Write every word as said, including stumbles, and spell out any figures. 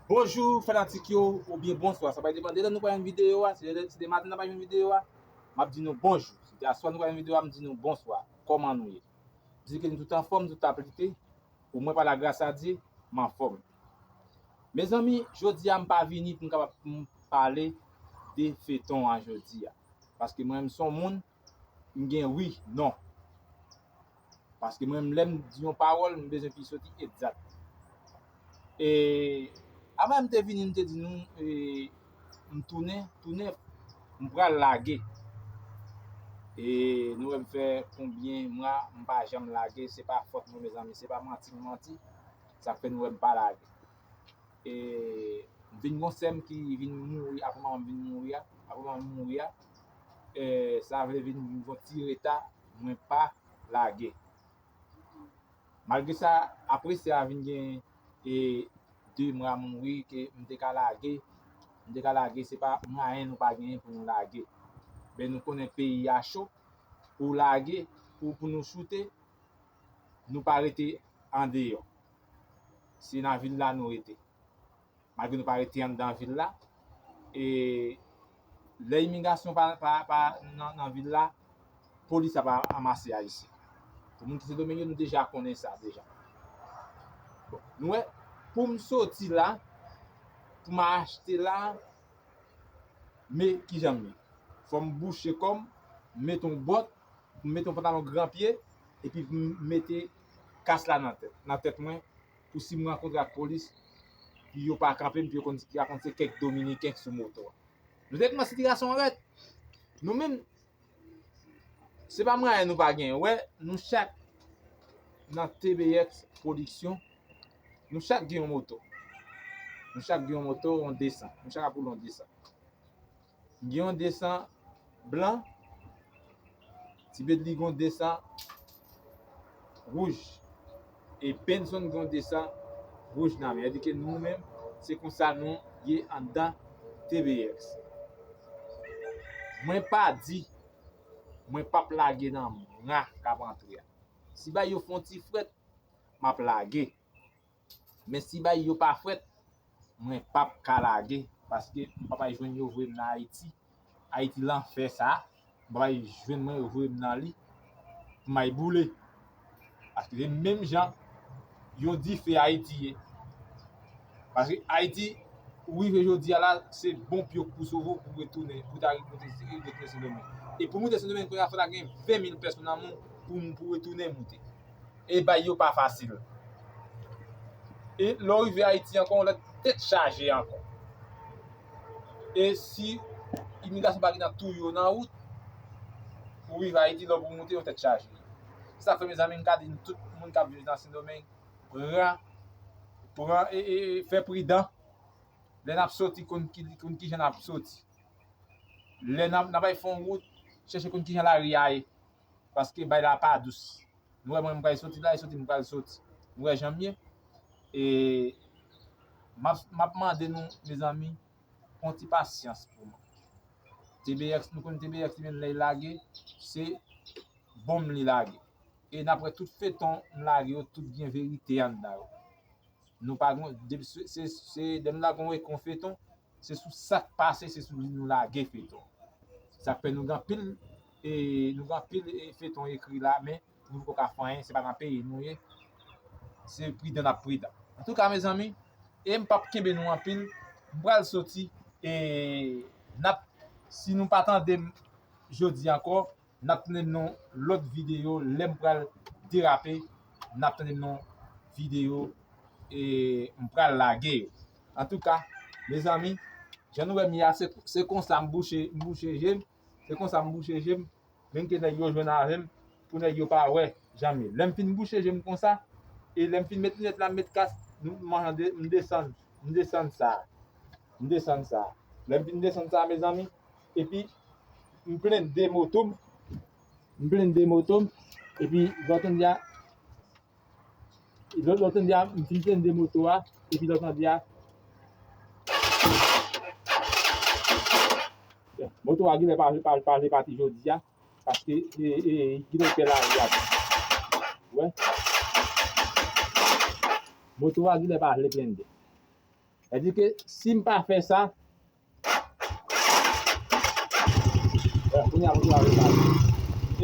Bonjou fanatik yo, oubyen bonswa. Sa va depann de lè nou pral jwenn videyo a. Si se de maten n ap jwenn videyo a, m ap di nou bonjou. Si se aswè nou pral jwenn videyo a, m di nou bonswa. Kòman nou ye? M di ke nou tout anfòm, tout ap lite. Pou mwen, pa la gras a Dye, m anfòm. Mezanmi, jodi a m pa vini pou m kapab pou m pale de feton an jodi a. Paske mwen menm se yon moun, m gen wi, non. Paske mwen menm lè m di yon pawòl, m bezwen fi soti egzat. E avan m te vini, m te di nou, e, m tounen, tounen, m pral lage. E nou wè m fè konbyen mwa m pa janm lage, se pa fòt mwen, mezanmi, se pa manti m manti. Sa k fè nou wè m pa lage. E m vin gon sè m ki vin mouri apre manman m vin mouri a, apre manman m mouri a. E sa vle vin yon ti reta, mwen pa lage. Malgre sa, apre sè a vin gen e de mwa mouri ke m te ka lage, m te ka lage, se pa mwayen nou pa genyen pou nou lage. Men nou konnen peyi a cho, pou lage, pou, pou nou choute, nou pa rete andeyò. Se nan vil la nou rete. Malgre nou pa rete anndan vil la, e lè imigrasyon pa, pa, pa nan, nan vil la, polis ap a- anmase Ayisyen. Pou moun ki Sendomeng yo, nou deja konnen sa deja. Bon, nou wè, pou m soti la, pou m achte la, men kijan m ye. Fò m bouche kò m, m met yon bòt, m met yon pantalon gran pye, epi m mete kas la nan tèt, nan tèt mwen, pou si m rankontre ak polis, pou yo pa kanpe m, pou yo konn, rakonn se kèk Dominiken sou moto a. Nou te nan sitiyasyon rèd. Nou menm, se pa mwayen nou pa genyen. Wè, nou chak nan T B X Production, nou chak gen yon moto. Nou chak gen yon moto, yon de san. Nou chak ap woule yon de san. M gen yon de san blan, Ti Bedli gen yon de san wouj, e Benson gen yon de san wouj nan men. Sa vle di ke nou menm, se konsa nou ye anndan T B X. Mwen pa di, mwen p ap lage nan mwa k ap antre a. Si bay yo fè yon ti frèt, m ap lage. Men si bay yo pa frèt, mwen p ap ka lage, paske m p ap al jwenn yo voye m nan Ayiti. Ayiti lanfè sa, m p ap al jwenn mwen yo voye m nan li, pou m al boule. Paske se menm jan yon dife Ayiti ye. Paske Ayiti, ou rive jodi a la, se bon pye w pou sove w pou retounen, pou ta retounen, retounen Sendomeng. E pou moute Sendomeng, kounye a fò ta gen ven mil pèsòn nan moun pou, pou retounen moute. E bay yo pa fasil. E lè w rive Ayiti ankò, yon lòt tèt chaje ankò. E si imigrasyon pa gentan touye w nan wout, ou rive Ayiti, lè w pou moute, yon tèt chaje. Sa fè, mezanmi, m ka di n tout moun k ap viv nan Sendomeng, pran, pran, e, e, e fè pridan. Lè n ap soti, konn ki, konn kijan n ap soti. Lè n ap, n ap al fè yon wout, chèche konn kijan lari a ye. Paske bay la pa dous. Nou wè mwen, m pral soti la, e soti m pral soti. Nou wè jan m ye. E m ap, m ap mande nou, mezanmi, yon ti pasyans pou mwen. T B X, nou konn T B X li menm lè l lage, se bonm li lage. E n ap wè tout feton m lage yo, tout gen verite anndan yo. Nou pa gon, depi se, se, se, lè m lage yon, yon feton, se sou sa k pase, se sou li nou lage feton. Sa k fè nou gen anpil, e, nou gen anpil, e, feton ekri la, men nou poko ka fè anyen, se pa nan peyi nou ye. Se pridan n ap pridan. Antouka, mezanmi, e m p ap kenbe nou anpil, m pral soti, e n ap, si nou pa tande m jodi ankò, n ap tounen nan lòt videyo, lè m pral derape, n ap tounen nan videyo, e m pral lage yo. Antouka, mezanmi, jan nou wè m ye a, se, se konsa m bouche, m bouche je m, se konsa m bouche je m, menm ke nèg yo jwenn avè m, pou nèg yo pa wè jan m ye. Lè m fin bouche je m konsa, e lè m fin met linèt la, m met kas, m, m, m desann, m desann sa. M desann sa. Lè m fin desann sa, mezanmi, epi m blende moto m, m blende moto m, epi lòt yon di a, lòt, lòt yon di a, m fin blende moto a, epi lòt yon di a, moto a genlè pa, pa, pa vle pati jodi a, paske, e, e, genlè pè lari a tou. Wè. Moto a genlè pa vle blende. Sa di ke si m pa fè sa, kounye a pou yo repare.